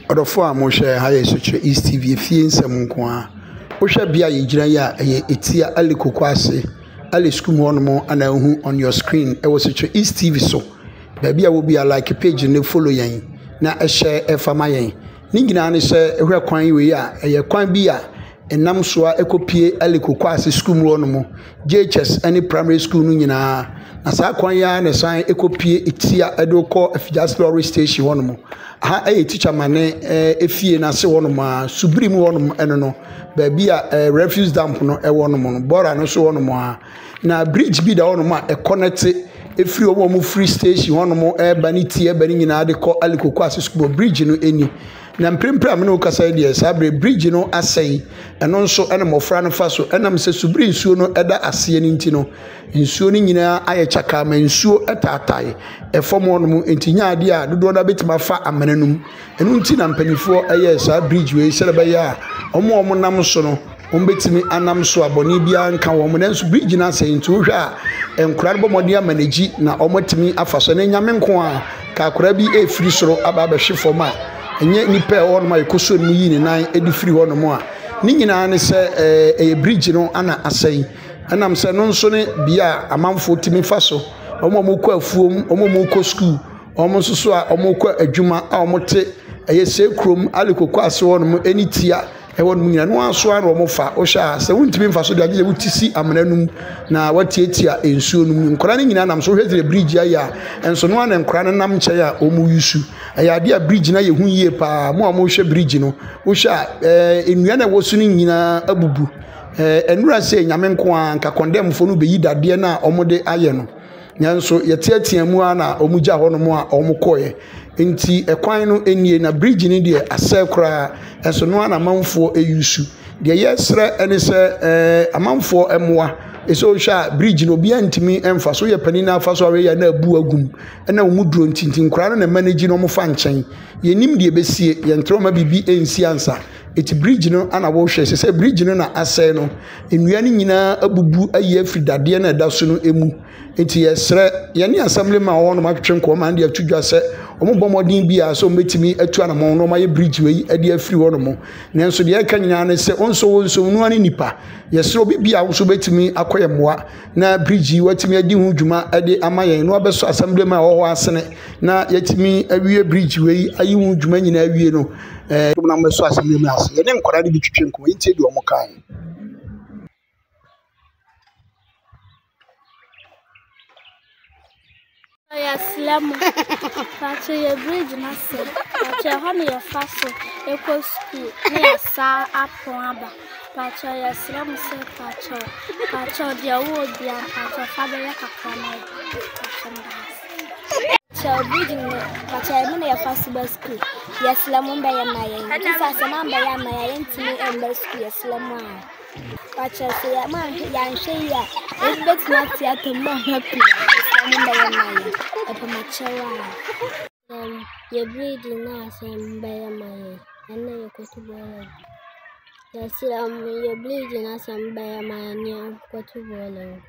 Ɔdɔfoɔ a mohwɛ ha yɛ Sokyerɛ East TV, efie nsɛm nko ara. Wohwɛ bea a yɛgyina yi a, ɛyɛ Etia Ali Koko ase, Ali sukuu mu hɔnom na wohu on your screen ɛwɔ Sokyerɛ East TV so. Baabi a wɔ biara like page no follow yɛn na ɛhyɛ ɛfa ma yɛn. Ne nyinaa ne sɛ wohwɛ kwan wei a, ɛyɛ kwan bi a ɛnam so a ɛkɔpue Ali Koko ase sukuu mu hɔnom, JHS ne primary school no nyinaa. Na saa kwan yi ara na ɛsan kɔpue Etia de wo kɔ Afigyase lɔre station hɔnom. Ha yɛ Tikya Mane efie no ase hɔnom ara, Subiri mu hɔnom ɛno no, baabi a refuse dump no wɔ nom no, bɔɔla no so hɔnom ara. Na bridge bi da hɔnom a ɛkɔnɛte ɛfiri wɔn a wɔfiri station hɔnom ɛreba ne Tia ɛreba ne nyinaa de kɔ Ali Koko ase sukuu hɔ. Bridge no ni. Na mprempren a me ne wo kasa yi deɛ, saa berɛ bridge no asɛe. Ɛno nso na mmɔfra no fa so. Ɛnam sɛ subiri nsuo no da aseɛ no nti no, nsuo no nyinaa ayɛ kyakaa ma nsuo taatae ɛfam hɔnom. Nti nyɛ adeɛ a dodoɔ no ara bɛtumi afa amena no mu. Ɛno nti na mpanimfoɔ yɛɛ saa bridge wei sɛdeɛ ɛbɛyɛ a wɔn a wɔnam so no, wɔbɛtumi anam so a bɔne biara nka wɔn. Nanso bridge no asɛe nti wohwɛ a nkwadaa no bɔ mmɔden amanegyi na wɔatumi afa so. Ɛnɛ Nyame nko ara, ka akwadaa bi refiri soro aba abɛhwe fam a, ɛnyɛ nnipa a ɛwɔ hɔnom a yɛkɔsɔ ne mu yii ne nan de firi hɔnom a, ne nyinaa ne sɛ ɛyɛ bridge no ana asɛe. Ɛnam sɛ no nso ne bea a amanfoɔ tumi fa so, wɔn a wɔkɔ afuom, wɔn a wɔkɔ sukuu, wɔn nso so a wɔkɔ adwuma a wɔte ɛyɛ sɛ kurom alikoko ase hɔnom ne tia ɛhɔ nom nyinaa no ara so ara na wɔfa. Wohwɛ a sɛ wontumi mfa so deɛ agye sɛ wote si amena no mu na woatiatia nsuo no mu. Nkwadaa no nyinaa nam so. Wohwɛ sɛ bridge ayɛ a, nso no ara na nkwadaa no nam nkyɛn a wɔresu. Ɛyɛ adeɛ a bridge no ayɛ hu yie paa. Mo a mohwɛ bridge no, wohwɛ a ɛɛ nnua no a ɛwɔ so no nyinaa abubu. Ɛɛ nnura sɛ Nyame nko ara nka kɔndɛmfoɔ no bɛyi dadeɛ no a wɔde ayɛ no. Nanso yɛteatea mu ara na wɔgyaa hɔnom a wɔkɔeɛ. Nti ɛkwan no nie, na bridge no deɛ asɛe koraa, nso no ara na amanfoɔ yusu. Deɛ yɛresrɛ ne sɛ ɛɛ amanfoɔ mmoa. Sɛ wohwɛ a bridge no obiara ntumi mfa so. Woyɛ panin na afa so a woyɛ a na abu agu mu. Ɛna wɔn duro nti, nti nkwadaa no na manage na wɔfa nkyɛn. Yɛnnim deɛ ɛbɛsie, yɛntrɛ mma biribi nsi ansa. Eti bridge no na wohwɛ, sɛ sɛ bridge no na asɛe no, nnua no nyinaa abubu ayi afiri dadeɛ no a ɛda so no mu. Enti yɛsrɛ yɛne assemblyman a ɔwɔ hɔnom atwetwe nkɔmmɔ ma no de ato dwa sɛ wɔbɔ mmɔden bi a sɛ wɔbɛtumi atu anamɔn na wɔayɛ bridge wei de afiri hɔnom. Nanso deɛ ɛka nyinaa ne sɛ wɔnso wɔnso no ne nipa. Yɛsrɛ obi bi a wo nso bɛtumi akɔ yɛn mmoa na bridge yi watumi adi ho dwuma de ama yɛn na wabɛsɔ assemblyman a ɔwɔ hɔ asene na yɛatumi awie bridge wei ayi ho dwuma nyinaa awie no. Ɛɛ na wɔbɛsɔ assemblyman ase. Yɛne nkwadaa no bi twetwe nkɔmmɔ yɛntie deɛ wɔkae. Yɛsrɛ mo, pakyɛ yɛ bridge no asɛe. Pakyɛ ɛhɔ na yɛfa so kɔ sukuu na yɛasan apɔn aba. Pakyɛ yɛsrɛ mo sɛ pakyɛ pakyɛ deɛ wowɔ biara pakyɛ fa bɛyɛ kakra ma yɛn. Pakyɛ meda mo ase. Pakyɛ bridge no pakyɛ ɛno na yɛfa so ba sukuu. Yɛsrɛ mo mbɛyɛ ma yɛn. Gye sɛ sɛ moambɛyɛ amma yɛn a yɛntumi mba sukuu yɛsrɛ mo a. Pakyɛ sɛ yɛanhwɛ yie a, ebi bɛtumi ate atɔ mu ama pii. Mesrɛ mo mbɛyɛ ma yɛn. Yɛpɛ mo kyɛw a. Yɛ bridge no asɛe mbɛyɛ ma yɛn. Ɛna yɛkɔto bɔɔla gu. Yɛsrɛ mo yɛ bridge no asɛe mbɛyɛ ma yɛn na yɛnkɔto bɔɔla ngu.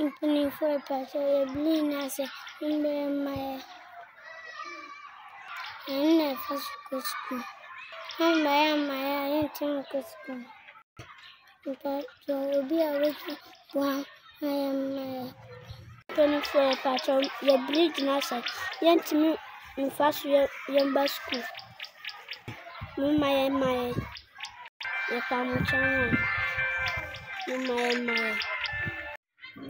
Mpanimfoɔ pakyɛ yɛ bridge no asɛe mbɛyɛ ma yɛn. Ɛno na yɛfa so kɔ sukuu. Moammɛyɛ amma yɛn a, yɛntumi nkɔ sukuu. Mpakyɛw, obi a obetumi aboa ayɛ ama yɛn. Mpanimfoɔ mpakyɛw yɛ bridge no asɛe. Yɛntumi mfa so yɛmba sukuu. Momma yɛmma yɛn. Yɛpa mo kyɛw o. Momma yɛmma yɛn.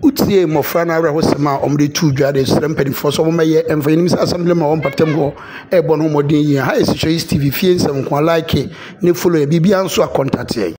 Wotiee mmɔfra no awerɛhosɛm a wɔde too dwa de srɛ mpanimfoɔ sɛ wɔmmɛyɛ mfa yɛnim sɛ assembly ma wɔ mpɔtam hɔ ɛrebɔ no ho mmɔden yie. Ha yɛ Sishoyis TV fie nsɛm nko a like ne follow yɛ biribiara nso a contact yɛn.